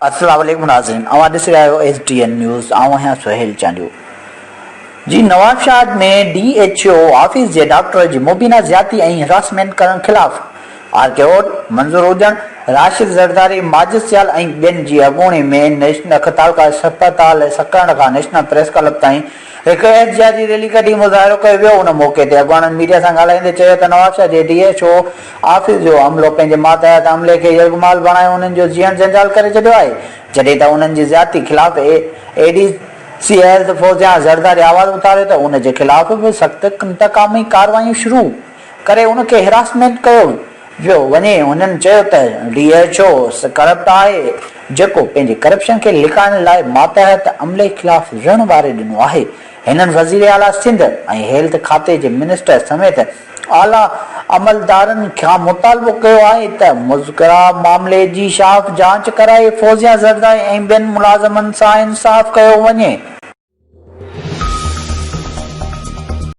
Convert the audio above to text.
السلام عليڪم ناظرين اوهان ڏسي رهيا آهيو ايس ڊي اين نيوز آئون آهيان سهيل چانڊيو جي Nawabshah ۾ D H O office جي ڊاڪٽر جي مبينا زيادتي ۽ هراسمينٽ ڪرڻ خلاف آر ڪي اوٽ، منظور اڄڻ، راشد زرداري، ماجد سيال ۽ ٻين جي اڳوڻي ۾ نيشنل تعلقه اسپتال سڪرنڊ کان نيشنل پريس ڪلب تائين هڪ احتجاجي ريلي ڪڍي مظاهرو ڪيو ويو ان موقعي تي اڳواڻن ميڊيا سان ڳالهائيندي چيو ته نوابشاهه جي ڊي ايڇ او آفيس جو عملو پنهنجي ماتحت عملي کي يرغمال بڻائي انهن جو جيئڻ جنجال ڪري ڇڏيو آهي جڏهن ته انهن جي زيادتي خلاف A D C health Fauzia Zardari آواز اٿاريو ته ان جي خلاف به سخت انتقامي ڪارروايون شروع ڪري ان کي هراسمينٽ ڪيو ويو وڃي هنن چيو ته ڊي ايڇ او ڪرپٽ آهي جيڪو پنهنجي ڪرپشن کي لڪائڻ لاء ماتحت عملي خلاف رڻ واري ڏنو آهي هنن وزيراعليٰ سنڌ ۽ هيلٿ کاتي جي منسٽر سميت اعليٰ عملدارن کان مطالبو ڪيو آهي ته مذڪره معاملي جي شفاف جاچ ڪرائي فوزيا زرداري ۽ ٻين ملازمن سان انصاف ڪيو وڃي.